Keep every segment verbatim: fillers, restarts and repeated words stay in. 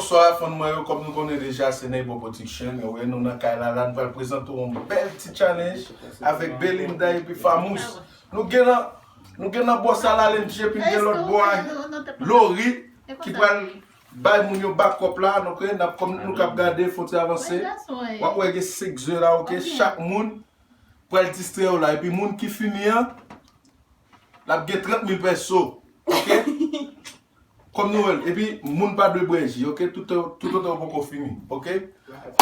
Bonswa, fan mwen yo, kòm nou konnen deja, se Neighbor Production. Yo, nou nan kay la, la, nou pral prezante yon bèl ti challenge avèk Belinda epi Famous. Nou gen nan, nou gen nan bò sa la, Lendji, epi gen lòt bò a, Lori, ki pral bay moun yo bakòp la, donk, n ap, kòm nou k ap gade, fò ti avanse. W ap wè gen senk ze la, oke? Chak moun pral distrè yo la. Epi moun ki fini an, l ap gen trant mil pèso, oke? Kòm nou wè l, epi moun pa dwe bwè ji, oke? Tout, toutotan ou poko fini, oke?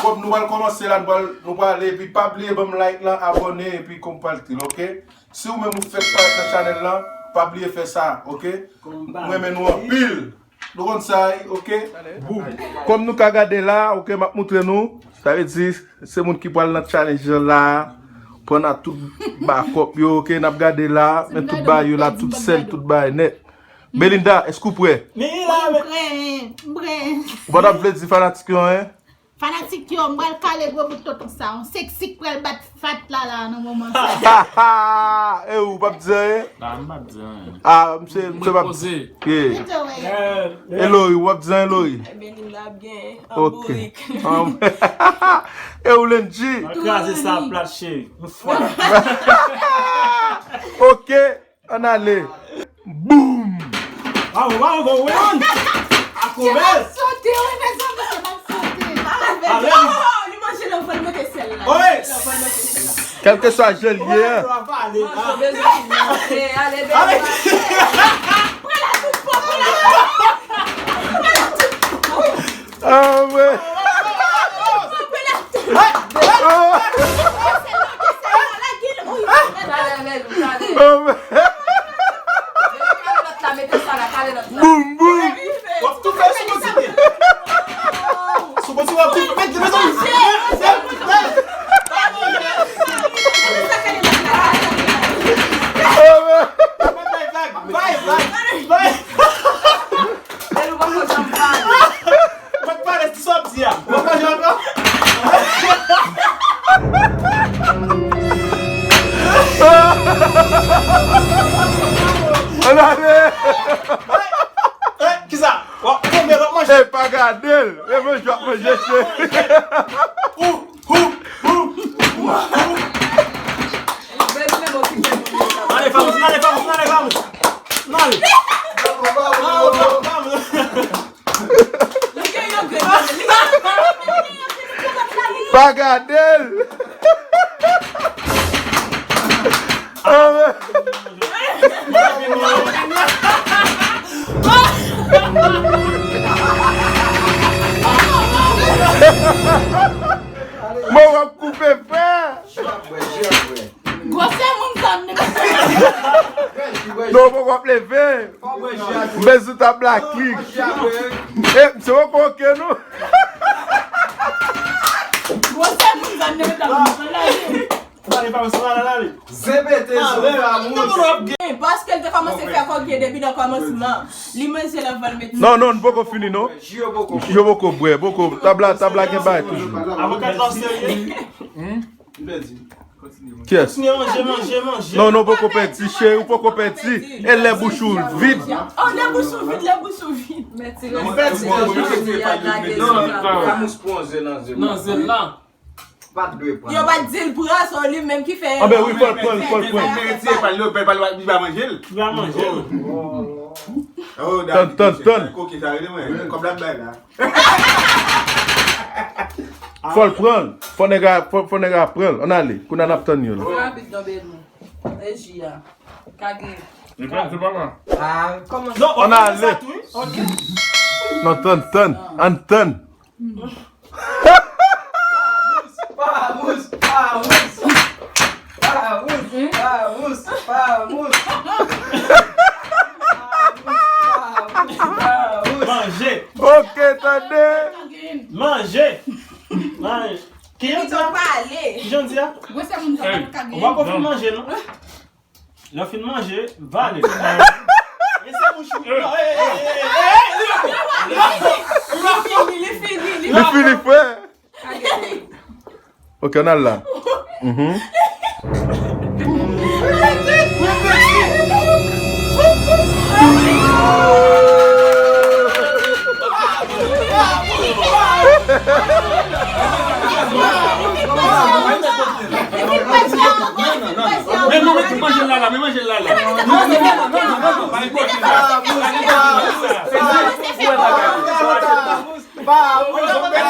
Kòm nou pral kòmanse la, nou pral, nou pral ale, epi pa bliye ban m like lan, abòne, epi konpati l, oke? Si ou menm ou fèk parèt nan chanèl lan, pa bliye fè sa, oke? M renmen nou anpil. Nou konn sa, wi, oke? Boum. Kòm nou ka gade la, oke, m ap moutre nou. Sa vle di, se moun ki pral nan challenge lan la, pran a tout bakòp yo, oke, n ap gade la, men tout bagay yo la, tout sèl, tout bagay nèt. Belinda, èske w prè? M prè, m prè. Ou pa t ap vle di fanatik yo anyen? Fanatik yo, m pral kale gwo bout tonton sa. Yon seksi k pral bat fat la la nan moman sa. E ou p ap di anyen? Ba, m p ap di anyen. Ah, msye, msye p ap. Mwen poze. Yeah. Eloy, w ap di anyen, Eloy? Belinda ap gen an bourik. E ou, Lendji? Mwen kraze sa plat, cheri. Oke, ann ale. Boum! Bravo, bravo, bon round! Akrobas! Sote, wi, mezanmi, se pa sote. Ale! Oh, li manje l anvan l mete sèl la. Wi! Kèlkeswa jan l ye a. Ale, ale! Pran la tout fò, pran la tout fò. Pran la tout fò. Ah, wè. Pran la tout fò. Boum, boum. W ap tou fè sou kontinye. Sou kontinye, w ap tou fè, mezanmi. Bay, bay, bay, bay. Mwen pale, sa w ap di a. Mwen pale ankò. Ann ale. Eh, kisa? W ap tonbe, w ap manje. Ey, pa gade l. E manje w ap manje, cheri. Ou, ou, ou, ou, ou. Ale, Famous, ale, Famous, ale, Famous. Ale. Bravo, bravo, bravo. Pa gade l. Mwen w ap koupe, frè. Gwosè moun sa m. Non, w poko ap leve. M bezwen tab la klik. E, se w koke nou. Gwosè moun sa m. Zen pete sou Famous. Paske l te kòmanse fè koke depi nan kòmansman. Li manje l anvan l mete. Non, non, nou poko fini, non. Ji yo poko. Ji yo poko bwè, poko. Tab la, tab la gen bagay toujou. Avoka la serye. Kiyès? Kontinye manje, manje, manje. Non, non, poko pèdi, cheri, ou poko pèdi. E lè bouch ou vid. Oh, lè bouch ou vid, lè bouch ou vid. Li pèdi. Non, Famous pran zen nan zen. Nan zen la. Pa t dwe pran. Yo pa t di l pran, se li menm ki fè. Anben wi, fò l pran, fò l pran. Li retire pa l, li pa manje l. Li pa manje l. Oh, tann, tann, tann. Koke sa rele mwen. Kòb la bay la. Fò l pran l. Fò nèg la, fò, fò nèg la pran l. Ann ale. Kounye a n ap tann yo la. Rapid nan bèl moun. E ji a. Ka gen. Ah, kòman? Non, ann ale. Non, tann, tann. Ann tann. Famous, Famous, Famous, Famous, Famous. Manje. Ok, tande. Manje. Manje. Kijan di a? Kijan di a? Ou pa konn fin manje, non? Lè w fin manje, vale. E se bouch ou. Non, e, e, e, e, e, li pa fini. Li pa fini, li fini, li pa fini. Li fini, frè. Ok, ann al la. Mhm. Lala, men manje lala. Non, non, non, non, non, non, pa enpòte sa. Pa enpòte sa.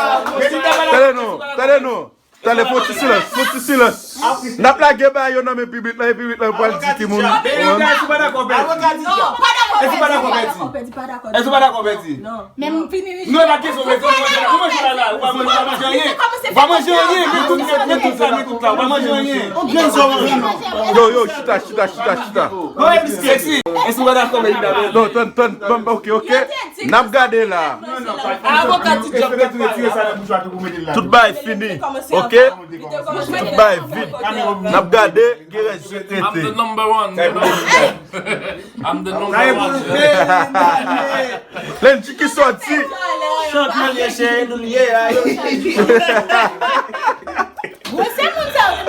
Tande non, tande non. Tande, fon ti silans, fon ti silans. N ap lage ba yo nan men piblik la, e piblik la pral di ki moun. Avoka di djab. Avoka di djab. Èske w pa dakò, Bèti? Èske w pa dakò, Bèti? Non. Men m fini ri. Non, la kesyon, Bèti, ou manje la, ou manje la, ou pa manje, ou pa manje anyen. Ou pa manje anyen, men tout, men tout sa, men tout la, ou pa manje anyen. Ou byen sa w manje. Yo, yo, chita, chita, chita, chita. Bèti, èske w pa dakò, Bèti? Non, tann, tann, tann, ok, ok. N ap gade la. Avoka di djab. Tout bagay fini. Ok? Tout bagay vid. N ap gade, gen rès je trete. I'm the number one, you know? I'm the number one. Lendji ki sòti. Chanpyon ye, cheri, nou ye, ayo. Bon, se moun sa yo.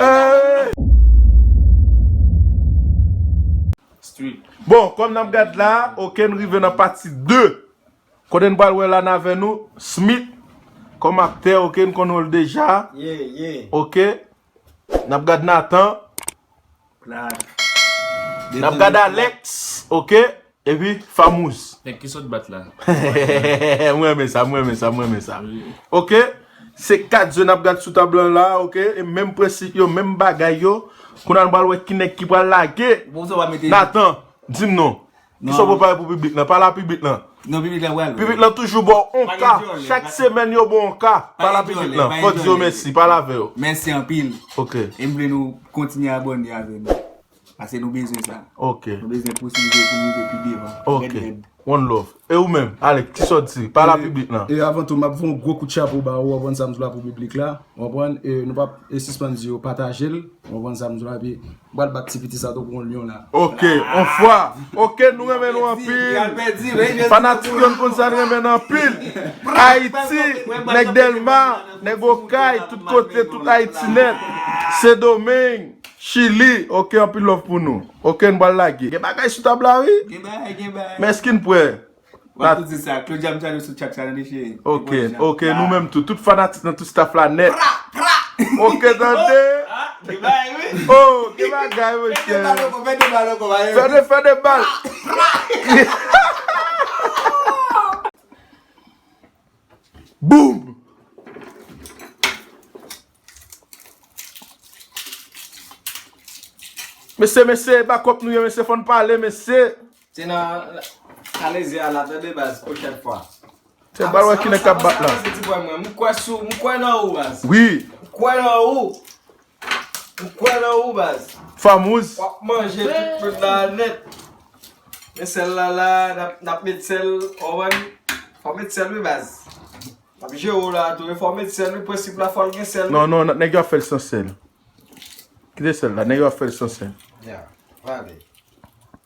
Bon, kòm n ap gad la, ok, n rive nan pati de. Kote n pral wè la n avè nou, Smith, kòm aktè, ok, n konn wè l deja. Yeah, yeah. Ok. N ap gad Nathan. N ap gad Alex, ok. Epi Famouz. Nèg ki sot bat la. Mwen renmen sa, mwen renmen sa, mwen renmen sa. Ok. Se kat je n ap gad sou tab lan la, ok. E menm prensip yo, menm bagay yo. Kounye a n pral wè ki nèg ki pral lage. Nathan, di m non. Kisa w prepare pou piblik lan? Pale a piblik lan. Non, piblik lan pral. Piblik lan toujou ba w yon ka. Chak semèn yo ba w yon ka. Pale a piblik lan. Fò di yo mèsi. Pale avè yo. Mèsi anpil. Ok. E m vle nou kontinye abòne avè nou. Paske nou bezwen sa. Ok. Nou bezwen posiblite pou nou rive pi devan. Ok. Rèd, rèd. One love. E ou menm, Alex, kisa w di? Pale a piblik lan. E avan tou, m ap voye yon gwo kout chapo ba ou, w konprann sa m di la pou piblik la. W konprann? E nou p ap e sispann di yo pataje l. W konprann sa m di la, epi m pral bat ti piti sa tankou yon lyon la. Ok, on fwa. Ok, nou renmen nou anpil. Fanatik yo, n konn sa, n renmen n anpil. Ayiti, nèg Dèlma, nèg Okay, tout kote, tout Ayiti nèt. Sendomeng, Chili, ok, anpil love pou nou. Ok, n pral lage. Gen bagay sou tab la, wi. Gen bagay, gen bagay. Men èske n prè? W ap tou di sa, Claudia m tande sou chat sa tande cheri. Ok, ok, nou menm tou, tout fanatik nan tout staff la nèt. Pra, pra. Ok, tande. Oh, ah, gen bagay, wi. Oh, gen bagay, monchè. Fè de bal ankò, fè de bal ankò, fè de bal. Pra, pra. Boum! Mesye, mesye, bakòp nou ye, mesye, fò n pale, mesye. Se nan Kalezya a la, tande baz, pwochèn fwa. Se bal wè ki nèg k ap bat la. Ti bòy mwen, m kwè sou, m kwè nan ou, baz. Wi. M kwè nan ou. M kwè nan ou, baz. Famouz. W ap manje tout moun la nèt. Men sèl la la, n ap, n ap met sèl, w konprann? Fò met sèl wi, baz. N ap jere w la tou, fò met sèl wi, prensip la fò l gen sèl wi. Non, non, nèg yo ap fè l san sèl. Kite sèl la, nèg yo ap fè l san sèl. Ya, prale.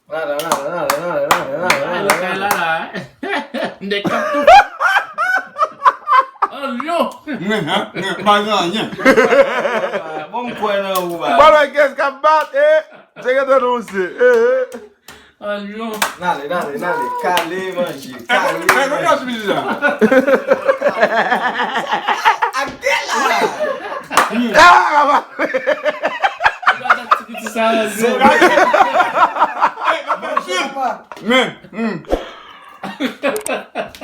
Prale, prale, prale, prale, prale, prale, prale. Prale, prale, prale. Nèg k ap tou. An lyon. Mwen, mwen, mwen, pa gen anyen. Bon, m kwè nan ou, ba. Bon, lè gen k ap bat, e, se gen tan nou se, e, e. An lyon. N ale, n ale, n ale. Kale manje, kale manje. Ak de la. Ah, papa. Men, hmm.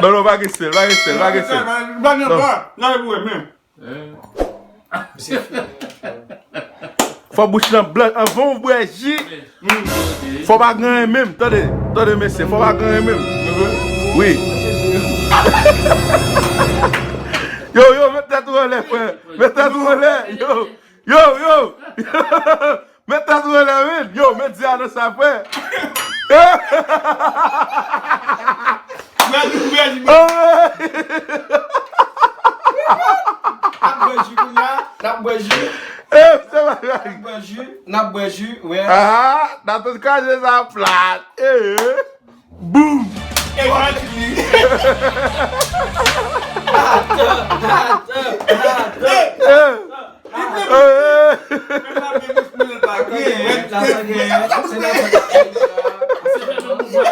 Non, non, pa gen sèl, pa gen sèl, pa gen sèl. Non. Fò bouch lan blanch anvan w bwè ji. Fò pa gen anyen menm, tande, tande mesye, fò pa gen anyen menm. Wi. Yo, yo, met tèt ou anlè, frè. Met tèt ou anlè. Yo, yo, yo. Met tèt ou anlè, men. Yo, met di a nan sa, frè. N ap bwè ji kounye a, n ap bwè ji. Eh, se bagay. N ap bwè ji, n ap bwè ji, wè. Ah, n ap kraze sa plat. Eh. Boum! E pa di li. Atan, atan, atan. Eh. Eh.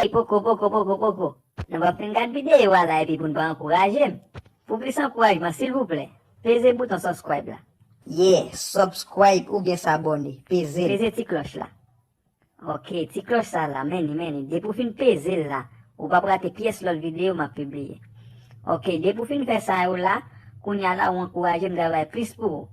E poko, poko, poko, poko. Nou pa fin gad videyo a la epi pou n pa ankouraje m. Pou plis ankourajman, silvouplè, peze bouton subscribe la. Yeah, subscribe oubyen sabòne. Peze l. Peze ti klòch la. Ok, ti klòch sa la, men li, men li. Depi w fin peze l la, ou p ap rate pyès lòt videyo m ap pibliye. Ok, depi w fin fè sa yo la, kounye a la ou ankouraje m travay plis pou ou.